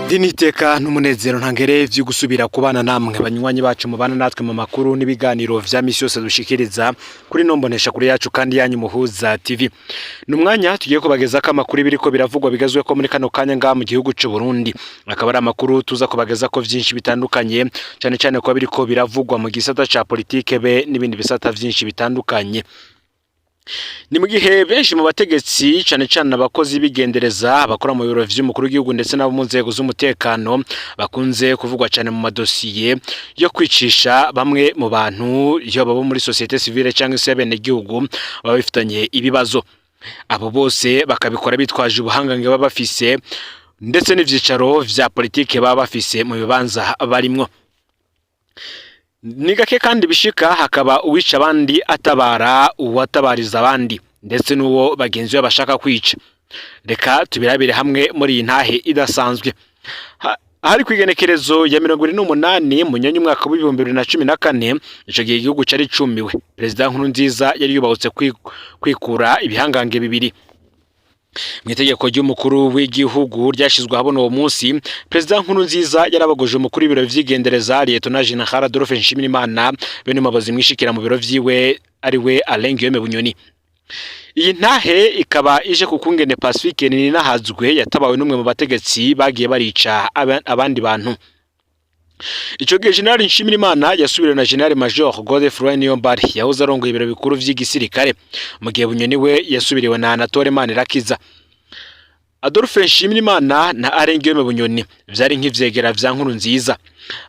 Niteka n'umunezero ntangere vyo gusubira kubana namwe banywanyi bacu mubana natwe mu makuru n'ibiganiro vya misi yose dushikiriza kuri nombonesha kuri yacu kandi yanyu Muhuza TV. Ni umwanya tugiye kubagezako amakuru biriko biravugwa bigezweko muri kano kanya ngaha mu gihugu c'u Burundi. Akaba ari amakuru tuza kubagezako vyinshi bitandukanye, cane cane kuba biriko biravugwa mu gisata ca politike be n'ibindi bisata vyinshi bitandukanye. Ni mu gihe benshi mu bategetsi, cane cane abakozi b'igendereza, abakora mu biro vy'umukuru w'igihugu ndetse n'abo mu nzego z'umutekano, bakunze kuvugwa cane mu madosiye yo kwicisha bamwe mu bantu, yaba abo muri société civile canke se abenegihugu baba bifitanye ibibazo. Abo bose bakabikora bitwaje ubuhangange baba bafise ndetse n'ivyicaro vya politike baba bafise mu bibanza barimwo. Ni gake kandi bishika hakaba uwica abandi atabara uwatabariza abandi ndetse n'uwo bagenzi be bashaka kwica. Reka tubirabire hamwe muri iyi ntahe idasanzwe. Hari kw'igenekerezo ya 28 Munyonyo umwaka w'2014, ico gihe igihugu cari cumiwe. Perezida Nkurunziza yari yubahutse kwikura ibihangange bibiri. Mw'itegeko ry'umukuru w'igihugu ryashizwe ahabona uwo munsi, Perezida Nkurunziza yarabagoje umukuru w'ibiro vy'igendereza, Lieutenant General Adolphe Nshimirimana, be n'umuyobozi mwishikira mu biro vyiwe, ariwe Alain Guillaume Bunyoni. Iyi ntahe ikaba ije ku kungene Pacifique Nininahazwe yatabawe n'umwe mu bategetsi bagiye barica abandi bantu. Ico gihe General Nshimirimana yasubiriwe na General Major Godefroid Niyombare yahoze arongoye ibiro bikuru vy'igisirikare, mu gihe Bunyoni we yasubiriwe na Anatole Manirakiza. Adolphe Nshimirimana na Alain Guillaume Bunyoni vyari nk'ivyegera vya Nkurunziza,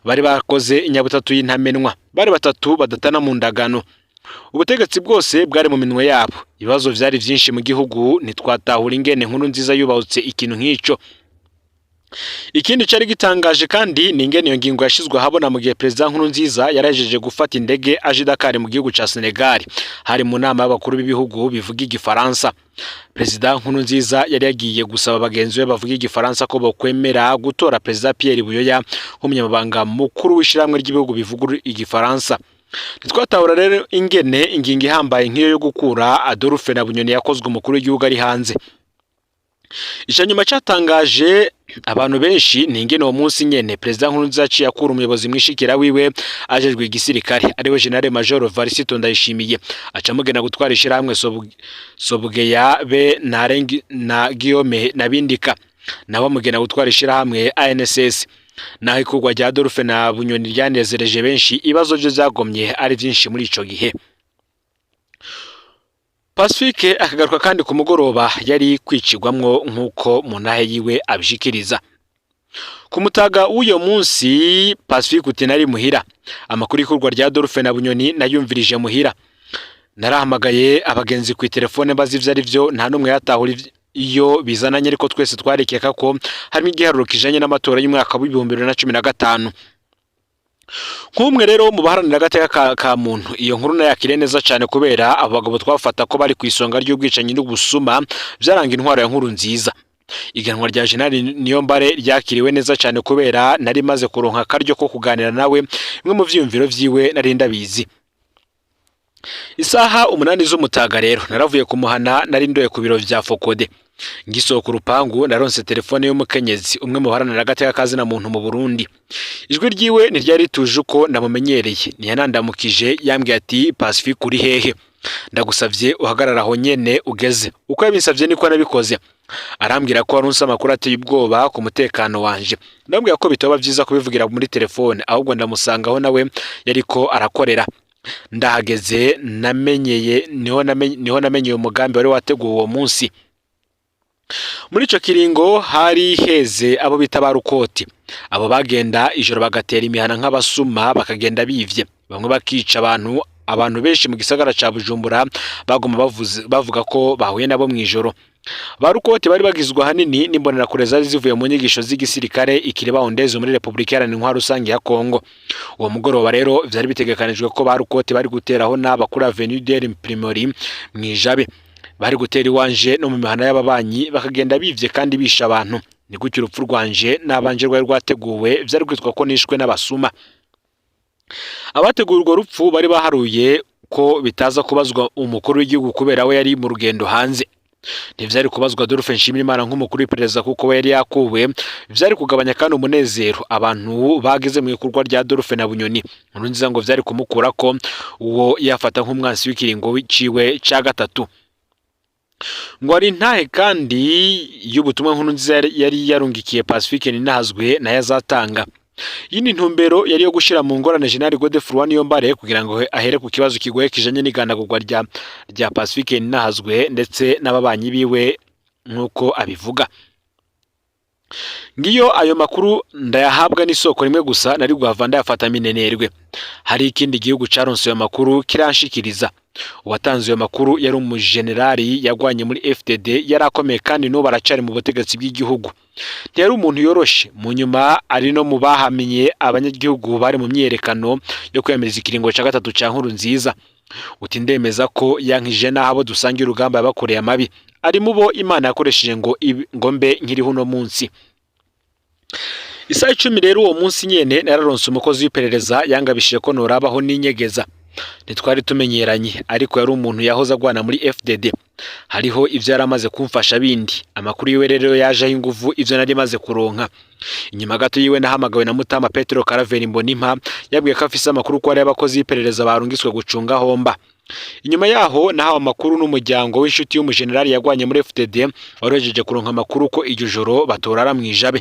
bari bakoze inyabutatu y'intamenwa, bari batatu badatana mu ndagano. Ubutegetsi bwose bwari mu minwe yabo. Ibibazo vyari vyinshi mu gihugu, ntitwatahura ingene Nkurunziza yubahutse ikintu nk'ico. Ikindi cari gitangaje kandi ni ingene iyo ngingo yashizwe ahabona mu gihe Perezida Nkurunziza yarahejeje gufata indege aje i Dakar mu gihugu ca Senegal, hari mu nama y'abakuru b'ibihugu bivuga igifaransa. Perezida Nkurunziza yari yagiye gusaba bagenzi be bavuga igifaransa ko bokwemera gutora Perezida Pierre Buyoya nk'umunyamabanga mukuru w'ishirahamwe ry'ibihugu bivuga igifaransa. Ntitwatahura rero ingene ingingo ihambaye nk'iyo yo gukura Adolphe na Bunyoni yakozwe umukuru w'igihugu ari hanze. Ica nyuma catangaje abantu benshi ni ingene uwo munsi nyene Perezida Nkurunziza yaciye akura umuyobozi mwishikira wiwe ajejwe igisirikare, ariwe General Major Varisito Ndayishimiye, aca amugena gutwara ishirahamwe Sobugeya be na Guillaume Nabindika, nawe amugena gutwara ishirahamwe ANSS. Naho ikurwa rya Adolphe na Bunyoni ryanezereje benshi, ibibazo vyo vyagomye ari vyinshi muri ico gihe. Pacifique akagaruka kandi ku mugoroba yari kwicirwamwo nk'uko mu ntahe yiwe abishikiriza. Ku mutaga w'uyo munsi, Pacifique uti: "Nari muhira. Amakuru y'ikurwa rya Adolphe na Bunyoni nayumvirije muhira. Narahamagaye abagenzi ku telefone mbaza ivyo ari vyo, nta n'umwe yatahura iyo bizananye, ariko twese twarekeka ko harimo igiharuro kijanye n'amatora y'umwaka w'2015." Nk'umwe rero mu baharanira agateka ka muntu, iyo nkuru nayakiriye neza cyane, kubera abo bagabo twafata ko bari ku isonga ry'ubwicanyi n'ubusuma byaranga intwaro ya Nkurunziza. Iganwa rya General Niyombare ryakiriwe neza cyane, kubera nari maze kuronka akaryo ko kuganira nawe, bimwe mu vyiyumviro vyiwe nari ndabizi. Isaha 8 z'umutaga rero naravuye kumuhana, nari ndoye ku biro vya Fokode. Ngisohoka urupangu, naronse telefone y'umukenyezi umwe mu baharanira agateka kazina muntu mu Burundi. Ijwi ryiwe ntiryari rituje uko ndamumenyereye, ntiyanandamukije. Yambwiye ati: "Pacifique, uri hehe? Ndagusavye uhagarara aho nyene ugeze." Uko yabinsavye niko nabikoze. Arambwira ko waronse amakuru ateye ubwoba ku mutekano wanje. Ndamubwira ko bitoba vyiza kubivugira muri telefone, ahubwo ndamusanga aho nawe yariko arakorera. Ndahageze namenyeye niho namenyeye umugambi wari wateguwe uwo munsi. Muri ico kiringo hari heze abo bita ba rukoti. Abo bagenda ijoro bagatera imihana nk'abasuma, bakagenda bivye, bamwe bakica abantu. Abantu benshi mu gisagara ca Bujumbura baguma bavuga ko bahuye nabo mw'ijoro. Ba rukoti bari bagizwe ahanini n'imbonerakure zari zivuye mu nyigisho z'igisirikare ikiri Ondeze muri Repubulika Iharanira Intwaro Rusange ya Kongo. Uwo mugoroba rero vyari bitegekanijwe ko ba rukoti bari guteraho n'aba kuri Avenue de l'Imprimerie mw'Ijabe, bari gutera iwanje no mu mihana y'ababanyi, bakagenda bivye kandi bisha abantu. Ni gutyo urupfu rwanje n'abanje rwari rwateguwe, vyari kwitwa ko nishwe n'abasuma. Abateguye urwo rupfu bari baharuye ko bitaza kubazwa umukuru w'igihugu, kubera we yari mu rugendo hanze. Ntivyari kubazwa Adolphe Nshimirimana nk'umukuru w'iperereza kuko we yari yakuwe. Vyari kugabanya kandi umunezero abantu bageze mu ikurwa rya Adolphe na Bunyoni. Nkurunziza ngo vyari kumukurako uwo yafata nk'umwansi w'ikiringo ciwe ca gatatu. Ngo hari intahe kandi y'ubutumwa Nkurunziza yari yarungikiye Pacifique Ninahazwe nayo azatanga. Yindi ntumbero yari yo gushira mu ngorane General Godefroid Niyombare kugira ngo ahere ku kibazo kigoye kijanye n'igandagurwa rya Pacifique Ninahazwe ndetse n'ababanyi biwe nk'uko abivuga. Ngiyo ayo makuru ndayahabwa n'isoko rimwe gusa, nari guhava ndayafata minenerwe. Hari ikindi gihugu caronse ayo makuru kiranshikiriza. Uwatanze ayo makuru yari umujenerali yagwanye muri FDD, yari akomeye kandi n'ubu aracari mu butegetsi bw'igihugu. Ntiyari umuntu yoroshe. Mu nyuma ari no mu bahamenye abanyagihugu bari mu myiyerekano yo kwiyamiriza ikiringo ca gatatu ca Nkurunziza. Uti ndemeza ko yankije n'aho abo dusangiye urugamba yabakoreye amabi. Ari mu bo Imana yakoresheje ngo mbe nkiriho uno munsi. Isaha 10 rero uwo munsi nyene nararonse umukozi w'iperereza yangabishije ko norabaho n'inyegeza. Ntitwari tumenyeranye, ariko yari umuntu yahoze agwana muri FDD. Hariho ivyo yari amaze kumfasha bindi. Amakuru yiwe rero yajeho inguvu ivyo nari maze kuronka. Inyuma gato yiwe nahamagawe na Mutama Petero Karaveri Mbonimpa, yabwiye ko afise amakuru ko hari abakozi b'iperereza barungitswe gucunga homba. Inyuma yaho nahawe amakuru n'umuryango w'inshuti y'umujenerali yagwanye muri FDD wari kuronka amakuru ko iryo joro batorara mw'ijabe.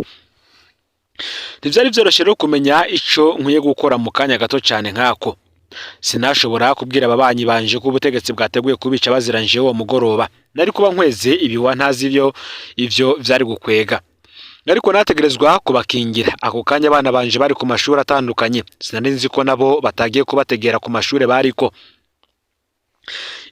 Ntivyari vyoroshe rero kumenya ico nkwiye gukora mu kanya gato cane nkako. Sinashobora kubwira ababanyi banje ko ubutegetsi bwateguye kubica baziranje uwo mugoroba. Nari kuba nkweze ibiwa ntazi ivyo vyari gukwega. Ariko nategerezwa kubakingira. Ako kanya abana banje bari ku mashuri atandukanye. Sinari nzi ko nabo batagiye kubategera ku mashuri bariko.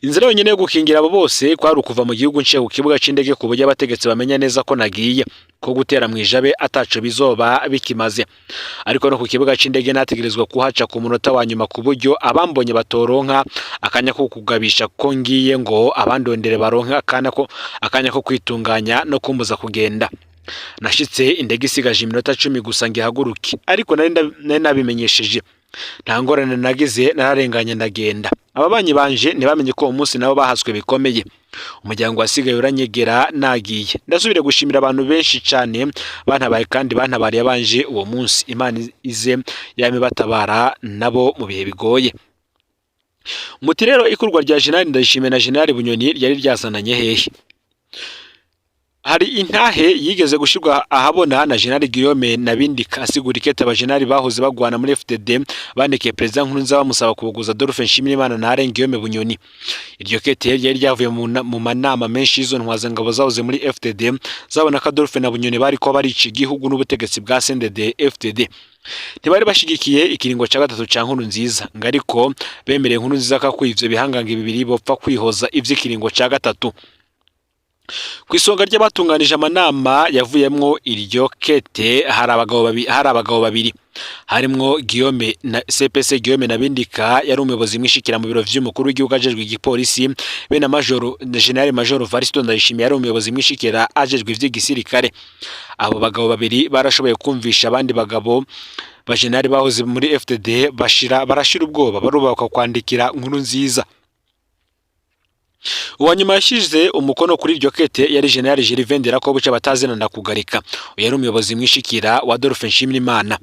Inzira yonyene yo gukingira abo bose kwari ukuva mu gihugu nciye ku kibuga c'indege, ku buryo abategetsi bamenya neza ko nagiye, ko gutera mw'ijabe ataco bizoba bikimaze. Ariko no ku kibuga c'indege nategerezwa kuhaca ku munota wa nyuma, ku buryo abambonye batoronka akanya ko kugabisha ko ngiye, ngo abandondere baronke akanya ko kwitunganya no kumbuza kugenda. Nashitse indege isigaje iminota 10 gusa ngo ihaguruke, ariko nari nabimenyesheje. Nta ngorane nagize, nararenganye ndagenda. Ababanyi banje ntibamenye ko uwo munsi nabo bahaswe bikomeye. Umuryango wasigaye uranyegera nagiye. Ndasubire gushimira abantu benshi cane bantabaye kandi bantabariye abanje uwo munsi. Imana ize yame batabara nabo mu bihe bigoye. Muti rero ikurwa rya General Ndayishimiye na General Bunyoni ryari ryazananye hehe? Hari intahe yigeze gushirwa ahabona na General Guillaume Nabindika asigura ikete abajenerali bahoze bagwana muri FDD bandikiye Perezida Nkurunziza bamusaba kubuguza Adolphe Nshimirimana na Alain Guillaume Bunyoni. Iryo kete ryari ryavuye mu manama menshi y'izo ntwazangabo zahoze muri FDD, zabona ko Adolphe na Bunyoni bariko barica igihugu n'ubutegetsi bwa CNDD FDD. Ntibari bashigikiye ikiringo ca gatatu ca Nkurunziza, ngo ariko bemereye Nkurunziza ko ivyo bihangange bibiri bopfa kwihoza ivy'ikiringo ca gatatu. Ku isonga ry'abatunganije amanama yavuyemwo iryo kete hari abagabo babiri harimwo Guillaume na CPC Guillaume Nabindika, yari umuyobozi mwishikira mu biro vy'umukuru w'igihugu ajejwe igipolisi, be na Majoro General Major Varisto Ndayishimiye, yari umuyobozi mwishikira ajejwe ivy'igisirikare. Abo bagabo babiri barashoboye kumvisha abandi bagabo bajenerali bahoze muri FDD, bashira barashira ubwoba, barubaka kwandikira Nkurunziza. Uwa nyuma yashize umukono kuri iryo kete yari General Gervais Ndirakobuca batazina Ndakugarika. Uyu yari umuyobozi mwishikira wa Adolphe Nshimirimana.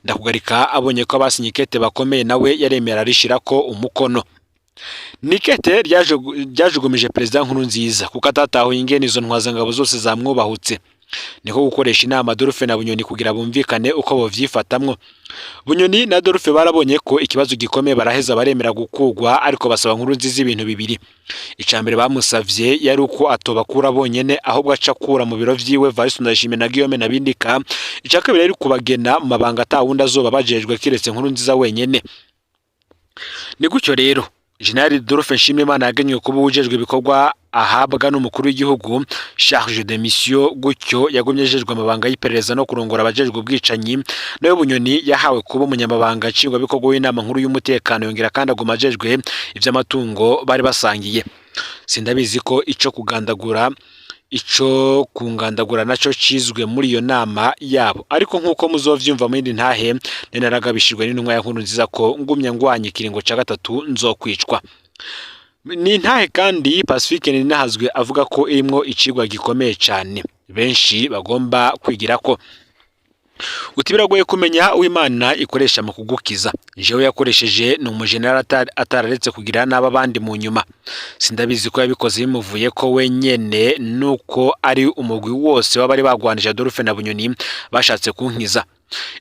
Ndakugarika abonye ko abasinye ikete bakomeye, nawe yaremera arishirako umukono. Ni kete ryajugumije Perezida Nkurunziza kuko atatahuye ingene izo ntwazangabo zose zamwubahutse. Niko gukoresha inama Adolphe na Bunyoni kugira bumvikane uko bovyifatamwo. Bunyoni na Adolphe barabonye ko ikibazo gikomeye, baraheza baremera gukugwa, ariko basaba Nkurunziza ibintu bibiri. Ica mbere bamusavye yari uko atobakura bonyene, ahubwo aca akura mu biro vyiwe Varisto Ndayishimiye na Guillaume Nabindika. Ica kabiri yari kubagena mu mabanga atawundi azoba bajejwe kiretse Nkurunziza wenyene. Ni gutyo rero General Adolphe Nshimirimana yagenywe kuba uwujejwe ibikorwa ahabwa n'umukuru w'igihugu, charge de mission. Gutyo yagumye ajejwe amabanga y'iperereza no kurongora abajejwe ubwicanyi. Nawe Bunyoni yahawe kuba umunyamabanga nshingwabikorwa w'inama nkuru y'umutekano, yongera kandi aguma ajejwe ivy'amatungo bari basangiye. Sindabizi ko ico kungandagura naco cizwe muri iyo nama yabo, ariko nk'uko muzovyumva mu yindi ntahe, nari naragabishijwe n'intumwa ya Nkurunziza ko ngumya ngwanya ikiringo ca gatatu nzokwicwa. Ni intahe kandi Pacifique Nininahazwe avuga ko irimwo icigwa gikomeye cane benshi bagomba kwigirako. Uti biragoye kumenya uwo Imana ikoresha mu kugukiza. Jewe yakoresheje ni umujenerali atararetse kugira nabi abandi mu nyuma. Sindabizi ko yabikoze bimuvuye ko wenyene, nuko ari umugwi wose w'abari bagwanije Adolphe na Bunyoni bashatse kunkiza.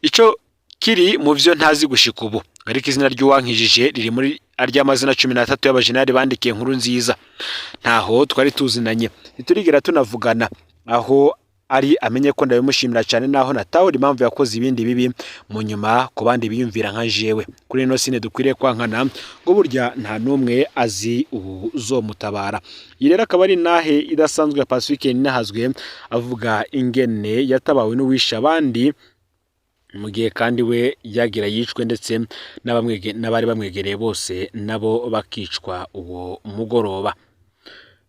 Ico kiri mu vyo ntazi gushika ubu, ariko izina ry'uwankijije riri muri ary'amazina 13 y'abajenerali bandikiye inkuru nziza. Ntaho twari tuzinanye, ntiturigera tunavugana. Aho ari amenye ko ndabimushimira cyane, naho natahura impamvu yakoze ibindi bibi mu nyuma ku bandi biyumvira nka jewe. Kuri ino sine dukwiriye kwankana ngo burya nta n'umwe azi uzomutabara. Iyi rero akaba ari intahe idasanzwe ya Pacifique Nininahazwe, avuga ingene yatabawe n'uwishe abandi mu gihe kandi we yagira yicwe, ndetse n'abari bamwegereye bose nabo bakicwa uwo mugoroba.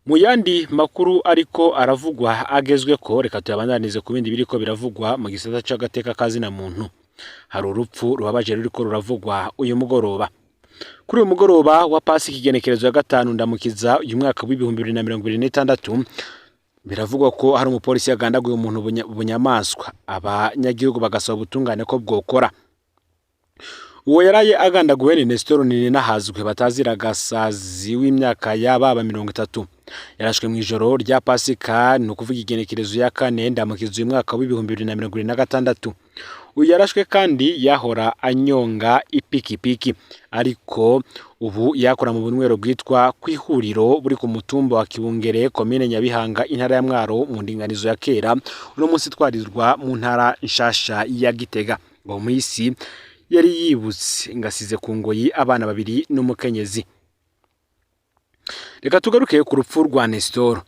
Mu yandi makuru ariko aravugwa agezwe ko, reka tuyabandanize ku bindi biriko biravugwa mu gisata c'agateka ka zina muntu. Hari urupfu rubabaje ruriko ruravugwa uyu mugoroba. Kuri uyu mugoroba wa Pasika, igenekerezo ya 5 Ndamukiza uyu mwaka w'2026, biravugwa ko hari umupolisi yagandaguye umuntu bunyamaswa, abanyagihugu bagasaba ubutungane ko bwokora. Uwo yaraye agandaguwe ni Nestor Nininahazwe batazira Gasazi w'imyaka y'ababa 30. Yarashwe mu ijoro rya Pasika, ni ukuvuga igenekerezo ya 4 Ndamukiza uyu mwaka w'2026. Uyu yarashwe kandi yahora anyonga ipikipiki, ariko ubu yakora mu bunywero bwitwa Kwihuriro buri ku mutumba wa Kibungere, komine Nyabihanga, intara ya Mwaro, mu ndinganizo ya kera, uno munsi twarirwa mu ntara nshasha ya Gitega. Uwo muhisi yari yibutse ngasize ku ngoyi abana babiri n'umukenyezi. Reka tugaruke ku rupfu rwa Nestor.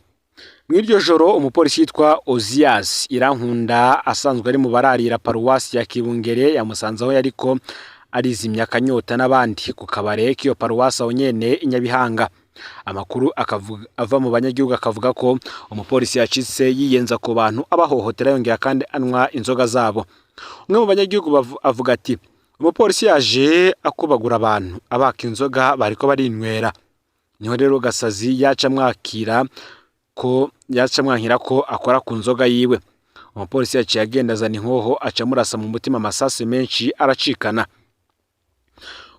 Mw'iryo joro umupolisi yitwa Ozias Irankunda, asanzwe ari mu bararira paruwasi ya Kibungere, yamusanze aho yariko arizimya akanyota n'abandi ku kabare k'iyo paruwasi aho nyene i Nyabihanga. Amakuru ava mu banyagihugu akavuga ko umupolisi yacitse yiyenza ku bantu, abahohotera, yongera kandi anywa inzoga zabo. Umwe mu banyagihugu avuga ati: "Umupolisi yaje akubagura abantu, abaka inzoga bariko barinywera. Niho rero Gasazi yaca amwakira ko yaca amwankira ko akora ku nzoga yiwe. Umupolisi yaciye agenda azana inkoho, aca amurasa mu mutima amasasu menshi aracikana."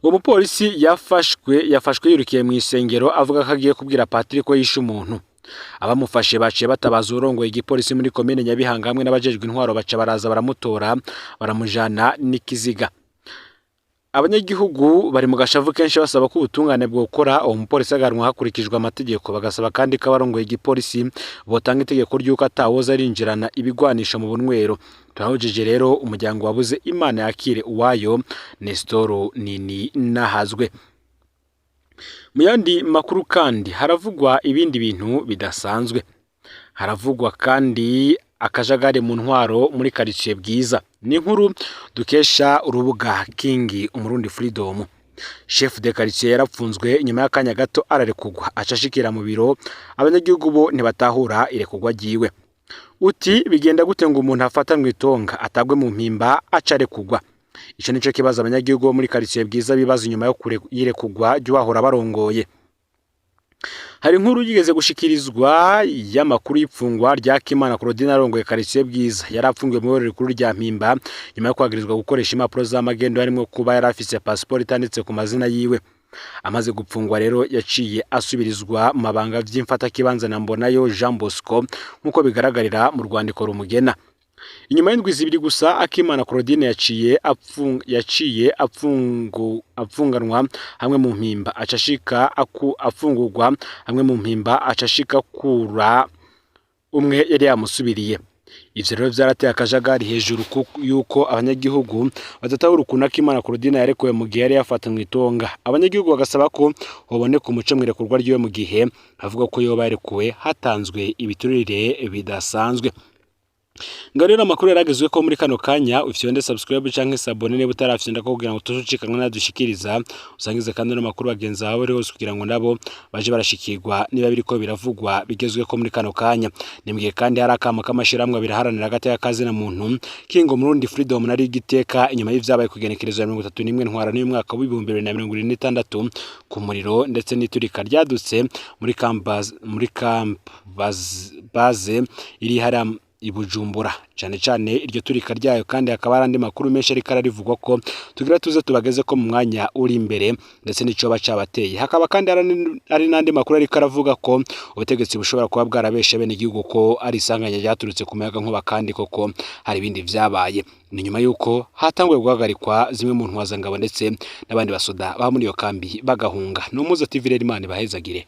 Uwo mupolisi yafashwe yirukiye mu isengero avuga ko agiye kubwira patiri ko yishe umuntu. Abamufashe baciye batabaza uwurongoye igipolisi muri komine Nyabihanga hamwe n'abajejwe intwaro, baca baraza baramutora, baramujana n'ikiziga. Abanyagihugu bari mu gashavu kenshi basaba ko ubutungane bwokora, uwo mupolisi agahanwa hakurikijwe amategeko. Bagasaba kandi ko abarongoye igipolisi botanga itegeko ry'uko atawoza arinjirana ibigwanisho mu bunywero. Turahojeje rero umuryango wabuze, Imana yakire uwayo. Nestor Nininahazwe. Mu yandi makuru kandi haravugwa ibindi bintu bidasanzwe. Haravugwa kandi akajagari mu ntwaro muri quartier Bwiza. Ni inkuru dukesha urubuga King Umurundi Freedom. Chef de quartier yarapfunzwe, inyuma y'akanya gato ararekugwa, aca ashikira mu biro. Abanyagihugu bo ntibatahura irekugwa ryiwe. Uti bigenda gute ngo umuntu afatanwe itonga, atagwe mu mpimba, aca arekugwa? Ico nico kibazo abanyagihugu bo muri quartier Bwiza bibaza inyuma yo yirekugwa ry'uwahora barongoye. Hari inkuru yigeze gushikirizwa y'amakuru y'ipfungwa rya Kimana Claudine arongoye quartier Bwiza. Yari apfungiwe mu iborero rikuru rya Mpimba nyuma yo kwagirizwa gukoresha impapuro z'amagendo, harimwo kuba yari afise passport itanditse ku mazina yiwe. Amaze gupfungwa rero yaciye asubirizwa mu mabanga vy'imfatakibanza na Mbonayo Jean Bosco, nk'uko bigaragarira mu rwandiko rumugena. Inyuma y'indwi 2 gusa Akimana Claudine yaciye apfunganwa hamwe mu mpimba, aca ashika afungurwa hamwe mu mpimba, aca ashika kura umwe yari yamusubiriye. Ivyo rero vyarateye akajagari hejuru yuko abanyagihugu badatahura ukuntu Akimana Claudine yarekuwe mu gihe yari yafatanywe itonga. Abanyagihugu bagasaba ko hoboneka umuco mw'irekurwa ryiwe, mu gihe avuga ko yoba yarekuwe hatanzwe ibiturire bidasanzwe. Ngo rero amakuru yaragezwe ko muri kano kanya, ufyonde subscribe canke s'abonner niba utarafyonda ko, kugira ngo tuzucikanwe nadushikiriza. Usangize kandi no makuru bagenzi bawe bari hose, kugira ngo nabo baje barashikirwa niba biriko biravugwa bigezwe ko muri kano kanya. Nimbwiye kandi hari akamo k'amashirahamwe biraharanira agateka kazina muntu, Kingo Murundi Freedom nari igiteka, inyuma y'ivyabaye kugenekerezo ya 31 Ntwarante y'umwaka w'2026 ku muriro ndetse n'iturika ryadutse muri campus, muri camp base iri hariya i Bujumbura, cyane cyane iryo turika ryayo. Kandi hakaba hari andi makuru menshi ariko ararivugwa ko tugira tuze tubageze ko mu mwanya uri imbere, ndetse n'icoba cabateye. Hakaba kandi hari n'andi makuru ariko aravuga ko ubutegetsi bushobora kuba bwarabeshe bene igihugu ko ari isanganya ryaturutse ku muyaga nkuba, kandi koko hari ibindi vyabaye. Ni nyuma y'uko hatanguye guhagarikwa zimwe mu ntwazangabo ndetse n'abandi basoda ba muri iyo kambi bagahunga. Ni Umuzo TV rero, Imana ibahezagire.